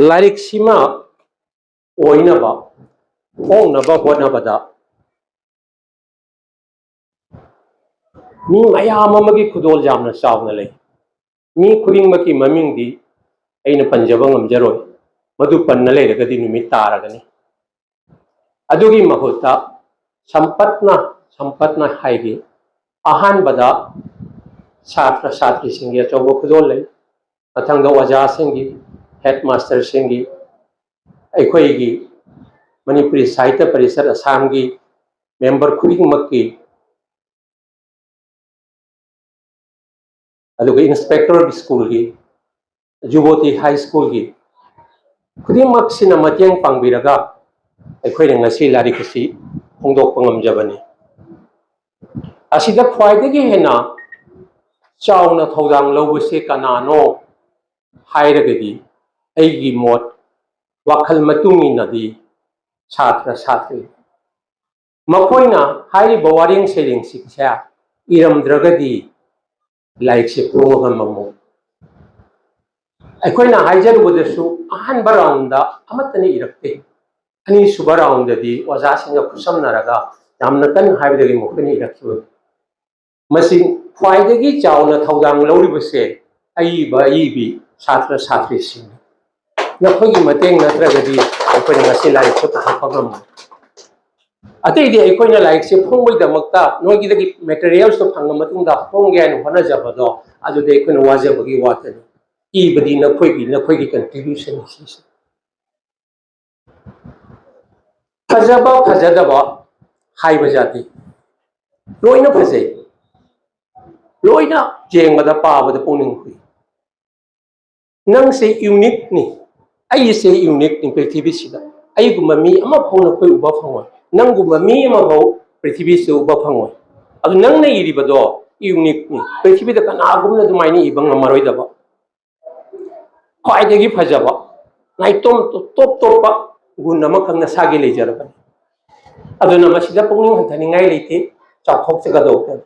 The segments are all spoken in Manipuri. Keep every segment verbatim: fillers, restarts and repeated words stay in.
ꯂꯥꯏꯔꯤꯛꯁꯤꯃ ꯑꯣꯏꯅꯕ, ꯑꯣꯛꯅꯕ ꯍꯣꯠꯅꯕꯗ ꯃꯤ ꯃꯌꯥꯝ ꯑꯃꯒꯤ ꯈꯨꯗꯣꯜ ꯌꯥꯝꯅ ꯆꯥꯎꯅ ꯂꯩ꯫ ꯃꯤ ꯈꯨꯗꯤꯡꯃꯛꯀꯤ ꯃꯃꯤꯡꯗꯤ ꯑꯩꯅ ꯄꯟꯖꯕ ꯉꯝꯖꯔꯣꯏ, ꯃꯗꯨ ꯄꯟꯅ ꯂꯩꯔꯒꯗꯤ ꯅꯨꯃꯤꯠ ꯇꯥꯔꯒꯅꯤ꯫ ꯑꯗꯨꯒꯤ ꯃꯍꯨꯠꯇ ꯁꯝꯄꯠꯅ, ꯁꯝꯄꯠꯅ ꯍꯥꯏꯒꯦ꯫ ꯑꯍꯥꯟꯕꯗ ꯁꯥꯇ꯭ꯔ ꯁꯥꯇ꯭ꯔꯤꯁꯤꯡꯒꯤ ꯑꯆꯧꯕ ꯈꯨꯗꯣꯜ ꯂꯩ, ꯃꯊꯪꯗ ꯑꯣꯖꯥꯁꯤꯡꯒꯤ, ꯍꯦꯗ ꯃꯥꯁꯇꯔꯁꯤꯡꯒꯤ, ꯑꯩꯈꯣꯏꯒꯤ ꯃꯅꯤꯄꯨꯔꯤ ꯁꯥꯍꯤꯇ꯭ꯌ ꯄꯔꯤꯁꯠ ꯑꯁꯥꯝꯒꯤ ꯃꯦꯝꯕꯔ ꯈꯨꯗꯤꯡꯃꯛꯀꯤ, ꯑꯗꯨꯒ ꯏꯟꯁꯄꯦꯛꯇꯔ ꯁ꯭ꯀꯨꯜꯒꯤ, ꯖꯨꯕꯣꯇꯤ ꯍꯥꯏ ꯁ꯭ꯀꯨꯜꯒꯤ ꯈꯨꯗꯤꯡꯃꯛꯁꯤꯅ ꯃꯇꯦꯡ ꯄꯥꯡꯕꯤꯔꯒ ꯑꯩꯈꯣꯏꯅ ꯉꯁꯤ ꯂꯥꯏꯔꯤꯛ ꯑꯁꯤ ꯐꯣꯡꯗꯣꯛꯄ ꯉꯝꯖꯕꯅꯤ꯫ ꯑꯁꯤꯗ ꯈ꯭ꯋꯥꯏꯗꯒꯤ ꯍꯦꯟꯅ ꯆꯥꯎꯅ ꯊꯧꯗꯥꯡ ꯂꯧꯕꯁꯤ ꯀꯅꯥꯅꯣ ꯍꯥꯏꯔꯒꯗꯤ, ꯑꯩꯒꯤ ꯃꯣꯠ, ꯋꯥꯈꯜ ꯃꯇꯨꯡ ꯏꯟꯅꯗꯤ ꯁꯥꯇ꯭ꯔ ꯁꯥꯇ꯭ꯔꯤ꯫ ꯃꯈꯣꯏꯅ ꯍꯥꯏꯔꯤꯕ ꯋꯥꯔꯦꯡ ꯁꯩꯔꯦꯡꯁꯤꯡꯁꯦ ꯏꯔꯝꯗ꯭ꯔꯒꯗꯤ ꯂꯥꯏꯔꯤꯛꯁꯦ ꯐꯣꯡꯕ ꯉꯝꯃꯝꯃꯣꯏ꯫ ꯑꯩꯈꯣꯏꯅ ꯍꯥꯏꯖꯔꯨꯕꯗꯁꯨ ꯑꯍꯥꯟꯕ ꯔꯥꯎꯟꯗ ꯑꯃꯠꯇꯅ ꯏꯔꯛꯇꯦ꯫ ꯑꯅꯤꯁꯨꯕ ꯔꯥꯎꯟꯗꯗꯤ ꯑꯣꯖꯥꯁꯤꯡꯒ ꯈꯨꯠꯁꯝꯅꯔꯒ ꯌꯥꯝꯅ ꯀꯟꯅ ꯍꯥꯏꯕꯗꯒꯤ ꯃꯈꯣꯏꯅ ꯏꯔꯛꯈꯤꯕꯅꯤ꯫ ꯃꯁꯤ ꯈ꯭ꯋꯥꯏꯗꯒꯤ ꯆꯥꯎꯅ ꯊꯧꯗꯥꯡ ꯂꯧꯔꯤꯕꯁꯦ ꯑꯏꯕ ꯑꯏꯕꯤ ꯁꯥꯇ꯭ꯔ ꯁꯥꯇ꯭ꯔꯤꯁꯤꯡꯅꯤ꯫ ꯅꯈꯣꯏꯒꯤ ꯃꯇꯦꯡ ꯅꯠꯇ꯭ꯔꯒꯗꯤ ꯑꯩꯈꯣꯏꯅ ꯉꯁꯤ ꯂꯥꯏꯔꯤꯛꯁꯦ ꯄꯨꯊꯣꯛꯄ ꯉꯝꯃꯣꯏ꯫ ꯑꯇꯩꯗꯤ ꯑꯩꯈꯣꯏꯅ ꯂꯥꯏꯔꯤꯛꯁꯦ ꯐꯣꯡꯕꯒꯤꯗꯃꯛꯇ ꯅꯣꯏꯒꯤꯗꯒꯤ ꯃꯦꯇꯔꯤꯌꯦꯜꯁꯇꯣ ꯐꯪꯉ ꯃꯇꯨꯡꯗ ꯐꯣꯡꯒꯦ ꯍꯥꯏꯅ ꯍꯣꯠꯅꯖꯕꯗꯣ, ꯑꯗꯨꯗꯤ ꯑꯩꯈꯣꯏꯅ ꯋꯥꯖꯕꯒꯤ ꯋꯥꯇꯅꯤ꯫ ꯏꯕꯗꯤ ꯅꯈꯣꯏꯒꯤ, ꯅꯈꯣꯏꯒꯤ ꯀꯟꯇ꯭ꯔꯤꯕ꯭ꯌꯨꯁꯟ ꯁꯤꯁꯦ꯫ ꯐꯖꯕ ꯐꯖꯗꯕ ꯍꯥꯏꯕ ꯖꯥꯇꯤ ꯂꯣꯏꯅ ꯐꯖꯩ, ꯂꯣꯏꯅ ꯌꯦꯡꯕꯗ ꯄꯥꯕꯗ ꯄꯨꯛꯅꯤꯡ ꯍꯨꯏ꯫ ꯅꯪꯁꯦ ꯌꯨꯅꯤꯛꯅꯤ, ꯑꯩꯁꯦ ꯌꯨꯅꯤꯛꯅꯤ ꯄ꯭ꯔꯤꯊꯤꯕꯤꯁꯤꯗ꯫ ꯑꯩꯒꯨꯝꯕ ꯃꯤ ꯑꯃꯐꯥꯎ ꯅꯈꯣꯏ ꯎꯕ ꯐꯪꯉꯣꯏ, ꯅꯪꯒꯨꯝꯕ ꯃꯤ ꯑꯃꯐꯥꯎ ꯄ꯭ꯔꯤꯊꯤꯕꯤꯁꯤꯗ ꯎꯕ ꯐꯪꯉꯣꯏ꯫ ꯑꯗꯨ ꯅꯪꯅ ꯏꯔꯤꯕꯗꯣ ꯌꯨꯅꯤꯛꯅꯤ, ꯄ꯭ꯔꯤꯊꯤꯕꯤꯗ ꯀꯅꯥꯒꯨꯝꯅ ꯑꯗꯨꯃꯥꯏꯅ ꯏꯕ ꯉꯝꯃꯔꯣꯏꯗꯕ꯫ ꯈ꯭ꯋꯥꯏꯗꯒꯤ ꯐꯖꯕ, ꯅꯥꯏꯇꯣꯝ ꯇꯣꯞ ꯇꯣꯞꯄ ꯒꯨꯟ ꯑꯃꯈꯛ ꯅꯁꯥꯒꯤ ꯂꯩꯖꯔꯕꯅꯤ꯫ ꯑꯗꯨꯅ ꯃꯁꯤꯗ ꯄꯨꯛꯅꯤꯡ ꯍꯟꯊꯅꯤꯡꯉꯥꯏ ꯂꯩꯇꯦ, ꯆꯥꯎꯊꯣꯛꯆꯒꯗꯧꯕꯅꯤ꯫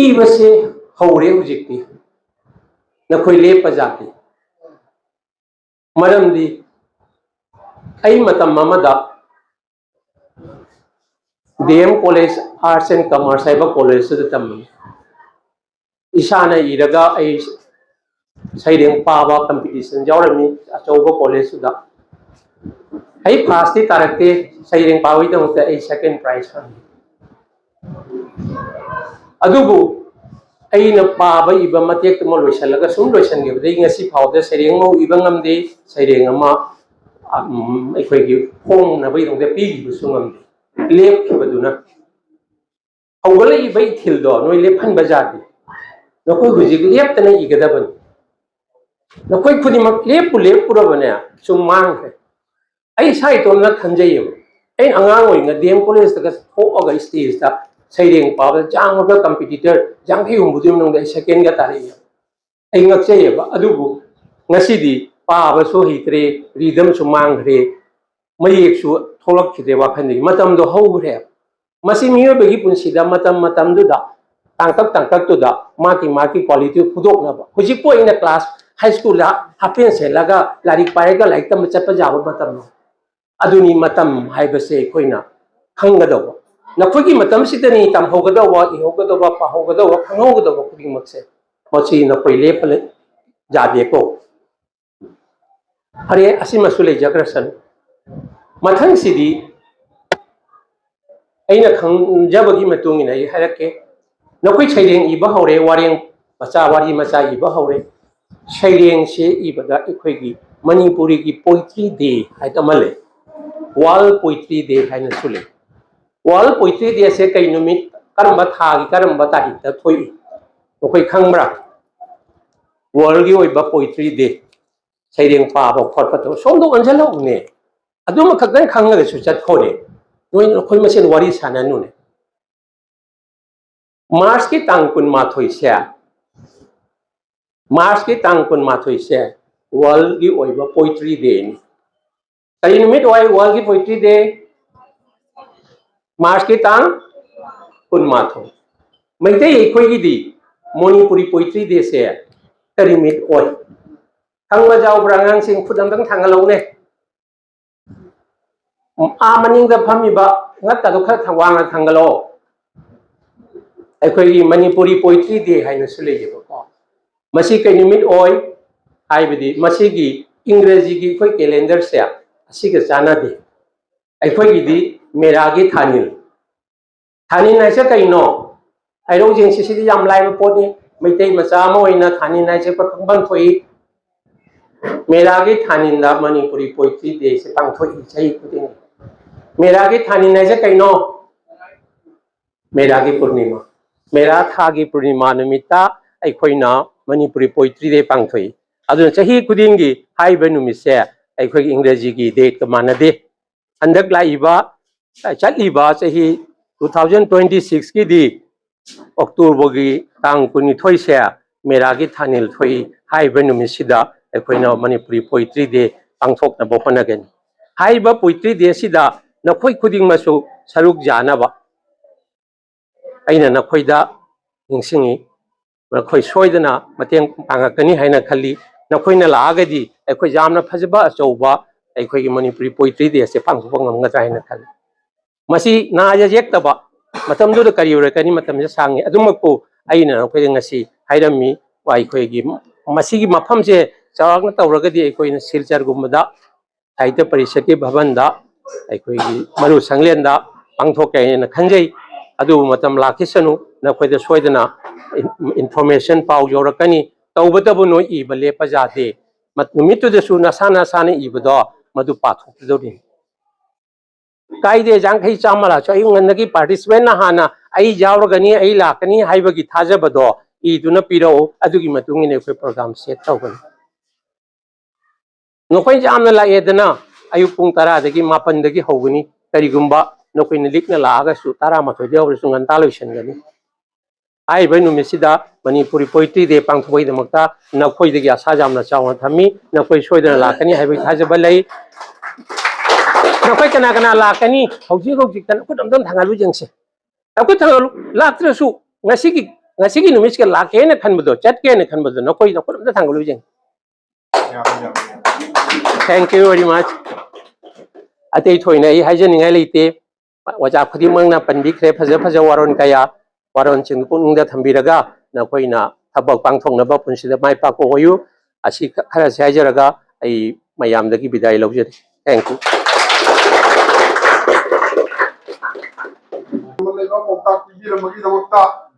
ꯏꯕꯁꯦ ꯍꯧꯔꯦ ꯍꯧꯖꯤꯛꯇꯤ꯫ ꯅꯈꯣꯏ ꯂꯦꯞꯄ ꯖꯥꯠꯇꯤ꯫ ꯃꯔꯝꯗꯤ ꯑꯩ ꯃꯇꯝ ꯑꯃꯗ D M college, arts and commerce ꯍꯥꯏꯕ ꯀꯣꯂꯦꯖꯇꯨꯗ ꯇꯝꯃꯤ꯫ ꯏꯁꯥꯅ ꯏꯔꯒ ꯑꯩ ꯁꯩꯔꯦꯡ ꯄꯥꯕ ꯀꯝꯄꯤꯇꯤꯁꯟ ꯌꯥꯎꯔꯝꯃꯤ, ꯑꯆꯧꯕ ꯀꯣꯂꯦꯖꯇꯨꯗ꯫ ꯑꯩ ꯐꯥꯔꯁꯇꯤ ꯇꯥꯔꯛꯇꯦ, ꯁꯩꯔꯦꯡ ꯄꯥꯕꯒꯤꯗꯃꯛꯇ ꯑꯩ ꯁꯦꯀꯦꯟ ꯄ꯭ꯔꯥꯏꯖ ꯐꯪꯉꯤ꯫ ꯑꯗꯨꯕꯨ ꯑꯩꯅ ꯄꯥꯕ ꯏꯕ ꯃꯇꯦꯛꯇꯨꯃ ꯂꯣꯏꯁꯤꯜꯂꯒ ꯁꯨꯝ ꯂꯣꯏꯁꯤꯟꯈꯤꯕꯗꯒꯤ ꯉꯁꯤ ꯐꯥꯎꯗ ꯁꯩꯔꯦꯡ ꯑꯃ ꯏꯕ ꯉꯝꯗꯦ, ꯁꯩꯔꯦꯡ ꯑꯃ, ꯎꯝ, ꯑꯩꯈꯣꯏꯒꯤ ꯐꯣꯡꯅꯕꯒꯤꯗꯃꯛꯇ ꯄꯤꯈꯤꯕꯁꯨ ꯉꯝꯗꯦ꯫ ꯂꯦꯞꯈꯤꯕꯗꯨꯅ꯫ ꯍꯧꯒꯠꯂꯛꯏꯕ ꯏꯊꯤꯜꯗꯣ ꯅꯣꯏ ꯂꯦꯞꯍꯟꯕ ꯌꯥꯗꯦ꯫ ꯅꯈꯣꯏ ꯍꯧꯖꯤꯛ ꯂꯦꯞꯇꯅ ꯏꯒꯗꯕꯅꯤ꯫ ꯅꯈꯣꯏ ꯈꯨꯗꯤꯡꯃꯛ ꯂꯦꯞꯄꯨ ꯂꯦꯞꯄꯨꯔꯕꯅꯦ, ꯁꯨꯝ ꯃꯥꯡꯈ꯭ꯔꯦ꯫ ꯑꯩ ꯏꯁꯥ ꯏꯇꯣꯝꯇ ꯈꯟꯖꯩꯌꯦꯕ꯫ ꯑꯩꯅ ꯑꯉꯥꯡ ꯑꯣꯏꯔꯤꯉꯩ ꯗꯤ ꯑꯦꯝ ꯀꯣꯂꯦꯖꯇꯒ ꯊꯣꯛꯑꯒ ꯁ꯭ꯇꯦꯖꯇ ꯁꯩꯔꯦꯡ ꯄꯥꯕꯗ ꯆꯥꯝꯃꯒ ꯀꯝꯄꯤꯇꯤꯇꯔ ꯌꯥꯡꯈꯩ ꯍꯨꯝꯐꯨꯗꯨꯒꯤ ꯃꯅꯨꯡꯗ ꯑꯩ ꯁꯦꯀꯦꯟꯒ ꯇꯥꯔꯛꯏ꯫ ꯑꯩ ꯉꯛꯆꯩꯌꯦꯕ꯫ ꯑꯗꯨꯕꯨ ꯉꯁꯤꯗꯤ ꯄꯥꯕꯁꯨ ꯍꯩꯇ꯭ꯔꯦ, ꯔꯤꯗꯝꯁꯨ ꯃꯥꯡꯈ꯭ꯔꯦ, ꯃꯌꯦꯛꯁꯨ ꯊꯣꯛꯂꯛꯈꯤꯗ꯭ꯔꯦ ꯋꯥꯈꯜꯗꯒꯤ꯫ ꯃꯇꯝꯗꯣ ꯍꯧꯈ꯭ꯔꯦ꯫ ꯃꯁꯤ ꯃꯤꯑꯣꯏꯕꯒꯤ ꯄꯨꯟꯁꯤꯗ ꯃꯇꯝ ꯃꯇꯝꯗꯨꯗ, ꯇꯥꯡꯀꯛ ꯇꯥꯡꯀꯛꯇꯨꯗ ꯃꯥꯒꯤ ꯃꯥꯒꯤ ꯀ꯭ꯋꯥꯂꯤꯇꯤ ꯐꯨꯗꯣꯛꯅꯕ꯫ ꯍꯧꯖꯤꯛꯄꯨ ꯑꯩꯅ ꯀ꯭ꯂꯥꯁ, ꯍꯥꯏ ꯁ꯭ꯀꯨꯜꯗ ꯍꯥꯞ ꯄꯦꯟ ꯁꯦꯠꯂꯒ ꯂꯥꯏꯔꯤꯛ ꯄꯥꯏꯔꯒ ꯂꯥꯏꯔꯤꯛ ꯇꯝꯕ ꯆꯠꯄ ꯌꯥꯕ ꯃꯇꯝꯂꯣ? ꯑꯗꯨꯅꯤ ꯃꯇꯝ ꯍꯥꯏꯕꯁꯦ ꯑꯩꯈꯣꯏꯅ ꯈꯪꯒꯗꯧꯕ꯫ ꯅꯈꯣꯏꯒꯤ ꯃꯇꯝꯁꯤꯗꯅꯤ ꯇꯝꯍꯧꯒꯗꯧꯕ, ꯏꯍꯧꯒꯗꯧꯕ, ꯄꯥꯍꯧꯒꯗꯧꯕ, ꯈꯪꯍꯧꯒꯗꯧꯕ ꯈꯨꯗꯤꯡꯃꯛꯁꯦ꯫ ꯃꯁꯤ ꯅꯈꯣꯏ ꯂꯦꯞꯄ ꯂꯩ-, ꯌꯥꯗꯦꯀꯣ꯫ ꯐꯔꯦ, ꯑꯁꯤꯃꯁꯨ ꯂꯩꯖꯈ꯭ꯔꯁꯅꯨ꯫ ꯃꯊꯪꯁꯤꯗꯤ ꯑꯩꯅ ꯈꯪꯖꯕꯒꯤ ꯃꯇꯨꯡ ꯏꯟꯅ ꯑꯩ ꯍꯥꯏꯔꯛꯀꯦ꯫ ꯅꯈꯣꯏ ꯁꯩꯔꯦꯡ ꯏꯕ ꯍꯧꯔꯦ, ꯋꯥꯔꯦꯡ ꯃꯆꯥ, ꯋꯥꯔꯤ ꯃꯆꯥ ꯏꯕ ꯍꯧꯔꯦ꯫ ꯁꯩꯔꯦꯡꯁꯦ ꯏꯕꯗ ꯑꯩꯈꯣꯏꯒꯤ ꯃꯅꯤꯄꯨꯔꯤꯒꯤ ꯄꯣꯏꯇ꯭ꯔꯤ ꯗꯦ ꯍꯥꯏꯅ ꯑꯃ ꯂꯩ, ꯋꯥꯔꯜ ꯄꯣꯏꯇ꯭ꯔꯤ ꯗꯦ ꯍꯥꯏꯅꯁꯨ ꯂꯩ꯫ ꯋꯥꯔꯜ ꯄꯣꯏꯇ꯭ꯔꯤ ꯗꯦꯁꯦ ꯀꯩ ꯅꯨꯃꯤꯠ, ꯀꯔꯝꯕ ꯊꯥꯒꯤ ꯀꯔꯝꯕ ꯇꯥꯔꯤꯛꯇ ꯊꯣꯛꯏ? ꯅꯈꯣꯏ ꯈꯪꯕ꯭ꯔꯥ? ꯋꯥꯔꯜꯒꯤ ꯑꯣꯏꯕ ꯄꯣꯏꯇ꯭ꯔꯤ ꯗꯦ, ꯁꯩꯔꯦꯡ ꯄꯥꯕ ꯈꯣꯠꯄ ꯇꯧ, ꯁꯣꯝꯗ ꯑꯣꯟꯁꯤꯜꯂꯛꯎꯅꯦ꯫ ꯑꯗꯨꯃ ꯈꯛꯇꯪ ꯈꯪꯉꯒꯁꯨ ꯆꯠꯈꯣꯅꯦ꯫ ꯅꯣꯏ, ꯅꯈꯣꯏ ꯃꯁꯦꯟ ꯋꯥꯔꯤ ꯁꯥꯟꯅꯅꯨꯅꯦ꯫ ꯃꯥꯔꯆꯀꯤ ꯇꯥꯡ ꯀꯨꯟꯃꯥꯊꯣꯏꯁꯦ, ꯃꯥꯔꯆꯀꯤ ꯇꯥꯡ ꯀꯨꯟꯃꯥꯊꯣꯏꯁꯦ ꯋꯥꯔꯜꯒꯤ ꯑꯣꯏꯕ ꯄꯣꯏꯇ꯭ꯔꯤ ꯗꯦꯅꯤ꯫ ꯀꯔꯤ ꯅꯨꯃꯤꯠ ꯑꯣꯏ ꯋꯥꯔꯜꯒꯤ ꯄꯣꯏꯇ꯭ꯔꯤ ꯗꯦ? ꯃꯥꯔꯆꯀꯤ ꯇꯥꯡ ꯀꯨꯟꯃꯥꯊꯣꯏ꯫ ꯃꯩꯇꯩ ꯑꯩꯈꯣꯏꯒꯤꯗꯤ ꯃꯅꯤꯄꯨꯔꯤ ꯄꯣꯏꯇ꯭ꯔꯤ ꯗꯦꯁꯦ ꯀꯔꯤ ꯅꯨꯃꯤꯠ ꯑꯣꯏ? ꯈꯪꯕ ꯌꯥꯎꯕ꯭ꯔꯥ? ꯑꯉꯥꯡꯁꯤꯡ ꯈꯨꯠ ꯑꯝꯇꯪ ꯊꯥꯡꯒꯠꯂꯛꯎꯅꯦ꯫ ꯑꯥ ꯃꯅꯤꯡꯗ ꯐꯝꯃꯤꯕ ꯉꯛꯀꯗꯣ ꯈꯔ ꯊ- ꯋꯥꯡꯅ ꯊꯥꯡꯒꯠꯂꯛꯑꯣ꯫ ꯑꯩꯈꯣꯏꯒꯤ ꯃꯅꯤꯄꯨꯔꯤ ꯄꯣꯏꯇ꯭ꯔꯤ ꯗꯦ ꯍꯥꯏꯅꯁꯨ ꯂꯩꯌꯦꯕꯀꯣ꯫ ꯃꯁꯤ ꯀꯩ ꯅꯨꯃꯤꯠ ꯑꯣꯏ ꯍꯥꯏꯕꯗꯤ ꯃꯁꯤꯒꯤ ꯏꯪꯒ꯭ꯔꯦꯖꯤꯒꯤ ꯑꯩꯈꯣꯏ ꯀꯦꯂꯦꯟꯗꯔꯁꯦ ꯑꯁꯤꯒ ꯆꯥꯟꯅꯗꯦ꯫ ꯑꯩꯈꯣꯏꯒꯤꯗꯤ ꯃꯦꯔꯥꯒꯤ ꯊꯥꯅꯤꯜ꯫ ꯊꯥꯅꯤꯜ ꯍꯥꯏꯁꯦ ꯀꯩꯅꯣ? ꯍꯥꯏꯔꯧꯁꯤꯡꯁꯤ ꯁꯤꯗꯤ ꯌꯥꯝ ꯂꯥꯏꯕ ꯄꯣꯠꯅꯤ꯫ ꯃꯩꯇꯩ ꯃꯆꯥ ꯑꯃ ꯑꯣꯏꯅ ꯊꯥꯅꯤꯜ ꯍꯥꯏꯁꯦ ꯑꯩꯈꯣꯏ ꯈꯪꯐꯝ ꯊꯣꯛꯏ꯫ ꯃꯦꯔꯥꯒꯤ ꯊꯥꯅꯤꯜꯗ ꯃꯅꯤꯄꯨꯔꯤ ꯄꯣꯏꯇ꯭ꯔꯤ ꯗꯦꯁꯦ ꯄꯥꯡꯊꯣꯛꯏ ꯆꯍꯤ ꯈꯨꯗꯤꯡꯒꯤ꯫ ꯃꯦꯔꯥꯒꯤ ꯊꯥꯅꯤꯜ ꯍꯥꯏꯁꯦ ꯀꯩꯅꯣ? ꯃꯦꯔꯥꯒꯤ ꯄꯨꯔꯅꯤꯃꯥ꯫ ꯃꯦꯔꯥ ꯊꯥꯒꯤ ꯄꯨꯔꯅꯤꯃꯥ ꯅꯨꯃꯤꯠꯇ ꯑꯩꯈꯣꯏꯅ ꯃꯅꯤꯄꯨꯔꯤ ꯄꯣꯏꯇ꯭ꯔꯤ ꯗꯦ ꯄꯥꯡꯊꯣꯛꯏ꯫ ꯑꯗꯨꯅ ꯆꯍꯤ ꯈꯨꯗꯤꯡꯒꯤ ꯍꯥꯏꯔꯤꯕ ꯅꯨꯃꯤꯠꯁꯦ ꯑꯩꯈꯣꯏꯒꯤ ꯏꯪꯒ꯭ꯔꯦꯖꯤꯒꯤ ꯗꯦꯠꯀ ꯃꯥꯟꯅꯗꯦ꯫ ꯍꯟꯗꯛ ꯂꯥꯛꯏꯕ, ꯆꯠꯂꯤꯕ ꯆꯍꯤ ꯇꯨ ꯊꯥꯎꯖꯟ ꯇ꯭ꯋꯦꯟꯇꯤ ꯁꯤꯛꯁꯀꯤꯗꯤ ꯑꯣꯛꯇꯣꯕꯔꯒꯤ ꯇꯥꯡ ꯀꯨꯟꯅꯤꯊꯣꯏꯁꯦ ꯃꯦꯔꯥꯒꯤ ꯊꯥꯅꯤꯜ ꯊꯣꯛꯏ꯫ ꯍꯥꯏꯔꯤꯕ ꯅꯨꯃꯤꯠꯁꯤꯗ ꯑꯩꯈꯣꯏꯅ ꯃꯅꯤꯄꯨꯔꯤ ꯄꯣꯏꯇ꯭ꯔꯤ ꯗꯦ ꯄꯥꯡꯊꯣꯛꯅꯕ ꯍꯣꯠꯅꯒꯅꯤ꯫ ꯍꯥꯏꯔꯤꯕ ꯄꯣꯏꯇ꯭ꯔꯤ ꯗꯦꯁꯤꯗ ꯅꯈꯣꯏ ꯈꯨꯗꯤꯡꯃꯛꯁꯨ ꯁꯔꯨꯛ ꯌꯥꯅꯕ ꯑꯩꯅ ꯅꯈꯣꯏꯗ ꯅꯤꯡꯁꯤꯡꯉꯤ꯫ ꯅꯈꯣꯏ ꯁꯣꯏꯗꯅ ꯃꯇꯦꯡ ꯄꯥꯡꯉꯛꯀꯅꯤ ꯍꯥꯏꯅ ꯈꯜꯂꯤ꯫ ꯅꯈꯣꯏꯅ ꯂꯥꯛꯑꯒꯗꯤ ꯑꯩꯈꯣꯏ ꯌꯥꯝꯅ ꯐꯖꯕ ꯑꯆꯧꯕ ꯑꯩꯈꯣꯏꯒꯤ ꯃꯅꯤꯄꯨꯔꯤ ꯄꯣꯏꯇ꯭ꯔꯤ ꯗꯦꯁꯦ ꯄꯥꯡꯊꯣꯛꯄ ꯉꯝꯒꯗ꯭ꯔꯥ ꯍꯥꯏꯅ ꯈꯜꯂꯤ꯫ ꯃꯁꯤ ꯅꯥ ꯌꯦꯛꯇꯕ ꯃꯇꯝꯗꯨꯗ ꯀꯔꯤ ꯑꯣꯏꯔꯛꯀꯅꯤ? ꯃꯇꯝꯁꯦ ꯁꯥꯡꯉꯤ꯫ ꯑꯗꯨꯃꯛꯄꯨ ꯑꯩꯅ ꯅꯈꯣꯏꯗ ꯉꯁꯤ ꯍꯥꯏꯔꯝꯃꯤ꯫ ꯑꯩꯈꯣꯏꯒꯤ ꯃꯁꯤꯒꯤ ꯃꯐꯝꯁꯦ ꯆꯥꯎꯔꯥꯛꯅ ꯇꯧꯔꯒꯗꯤ ꯑꯩꯈꯣꯏꯅ ꯁꯤꯜꯆꯔꯒꯨꯝꯕꯗ ꯁꯥꯍꯤꯇ꯭ꯌ ꯄꯔꯤꯁꯠꯀꯤ ꯚꯕꯟꯗ ꯑꯩꯈꯣꯏꯒꯤ ꯃꯔꯨ ꯁꯪꯂꯦꯟꯗ ꯄꯥꯡꯊꯣꯛꯀꯦ ꯍꯥꯏꯅ ꯈꯟꯖꯩ꯫ ꯑꯗꯨꯕꯨ ꯃꯇꯝ ꯂꯥꯛꯈꯤꯁꯅꯨ, ꯅꯈꯣꯏꯗ ꯁꯣꯏꯗꯅ ꯏꯟꯐꯣꯔꯃꯦꯁꯟ ꯄꯥꯎ ꯌꯧꯔꯛꯀꯅꯤ꯫ ꯇꯧꯕꯇꯕꯨ ꯅꯣꯏ ꯏꯕ ꯂꯦꯞꯄ ꯌꯥꯗꯦ꯫ ꯃꯠ-, ꯅꯨꯃꯤꯠꯇꯨꯗꯁꯨ ꯅꯁꯥ ꯅꯁꯥꯅ ꯏꯕꯗꯣ ꯃꯗꯨ ꯄꯥꯊꯣꯛꯀꯗꯧꯔꯤꯅꯤ꯫ ꯀꯥꯏꯗꯦ, ꯌꯥꯡꯈꯩ ꯆꯥꯝꯃ ꯂꯥꯛꯁꯨ ꯑꯌꯨꯛ ꯉꯟꯅꯒꯤ ꯄꯥꯔꯇꯤꯁꯤꯄꯦꯟꯅ ꯍꯥꯟꯅ "ꯑꯩ ꯌꯥꯎꯔꯒꯅꯤ, ꯑꯩ ꯂꯥꯛꯀꯅꯤ" ꯍꯥꯏꯕꯒꯤ ꯊꯥꯖꯕꯗꯣ ꯏꯗꯨꯅ ꯄꯤꯔꯛꯎ꯫ ꯑꯗꯨꯒꯤ ꯃꯇꯨꯡ ꯏꯟꯅ ꯑꯩꯈꯣꯏ ꯄ꯭ꯔꯣꯒ꯭ꯔꯥꯝ ꯁꯦꯠ ꯇꯧꯒꯅꯤ꯫ ꯅꯈꯣꯏ ꯌꯥꯝꯅ ꯂꯥꯛꯑꯦꯗꯅ, ꯑꯌꯨꯛ ꯄꯨꯡ ꯇꯔꯥꯗꯒꯤ ꯃꯥꯄꯟꯗꯒꯤ ꯍꯧꯒꯅꯤ꯫ ꯀꯔꯤꯒꯨꯝꯕ ꯅꯈꯣꯏꯅ ꯂꯤꯛꯅ ꯂꯥꯛꯑꯒꯁꯨ ꯇꯔꯥꯃꯥꯊꯣꯏꯗ ꯍꯧꯔꯁꯨ ꯉꯟꯇꯥ ꯂꯣꯏꯁꯤꯟꯒꯅꯤ꯫ ꯍꯥꯏꯔꯤꯕ ꯅꯨꯃꯤꯠꯁꯤꯗ ꯃꯅꯤꯄꯨꯔꯤ ꯄꯣꯏꯇ꯭ꯔꯤ ꯗꯦ ꯄꯥꯡꯊꯣꯛꯄꯒꯤꯗꯃꯛꯇ ꯅꯈꯣꯏꯗꯒꯤ ꯑꯁꯥ ꯌꯥꯝꯅ ꯆꯥꯎꯅ ꯊꯝꯃꯤ꯫ ꯅꯈꯣꯏ ꯁꯣꯏꯗꯅ ꯂꯥꯛꯀꯅꯤ ꯍꯥꯏꯕꯒꯤ ꯊꯥꯖꯕ ꯂꯩ꯫ ꯅꯈꯣꯏ ꯀꯅꯥ ꯀꯅꯥ ꯂꯥꯛꯀꯅꯤ? ꯍꯧꯖꯤꯛ ꯍꯧꯖꯤꯛꯇ ꯈꯨꯠ ꯑꯝꯇꯪ ꯊꯥꯡꯒꯠꯂꯨ ꯌꯦꯡꯁꯤ꯫ ꯅꯈꯣꯏ ꯊꯥꯡꯒꯠꯂꯨ꯫ ꯂꯥꯛꯇ꯭ꯔꯁꯨ ꯉꯁꯤꯒꯤ ꯉꯁꯤꯒꯤ ꯅꯨꯃꯤꯠꯁꯤꯒ ꯂꯥꯛꯀꯦꯅ ꯈꯟꯕꯗꯣ, ꯆꯠꯀꯦꯅ ꯈꯟꯕꯗꯣ, ꯅꯈꯣꯏ ꯅꯈꯨꯠ ꯑꯝꯇ ꯊꯥꯡꯒꯠꯂꯨ ꯌꯦꯡꯒꯦ꯫ Thank you very much. ꯑꯇꯩ ꯊꯣꯏꯅ ꯑꯩ ꯍꯥꯏꯖꯅꯤꯡꯉꯥꯏ ꯂꯩꯇꯦ꯫ ꯑꯣꯖꯥ ꯈꯨꯗꯤꯡꯃꯛꯅ ꯄꯟꯕꯤꯈ꯭ꯔꯦ ꯐꯖ ꯐꯖꯕ ꯋꯥꯔꯣꯜ ꯀꯌꯥ꯫ ꯋꯥꯔꯣꯜꯁꯤꯡꯗꯨ ꯄꯨꯛꯅꯤꯡꯗ ꯊꯝꯕꯤꯔꯒ ꯅꯈꯣꯏꯅ ꯊꯕꯛ ꯄꯥꯡꯊꯣꯛꯅꯕ ꯄꯨꯟꯁꯤꯗ ꯃꯥꯏ ꯄꯥꯛꯄ ꯑꯣꯏꯌꯨ꯫ ꯑꯁꯤ ꯈꯔꯁꯦ ꯍꯥꯏꯖꯔꯒ ꯑꯩ ꯃꯌꯥꯝꯗꯒꯤ ꯕꯤꯗꯥꯏ ꯂꯧꯖꯔꯤ꯫ Thank you. ꯂꯩꯕ ꯄꯥꯎꯇꯥꯛ ꯄꯤꯕꯤꯔꯝꯕꯒꯤꯗꯃꯛꯇ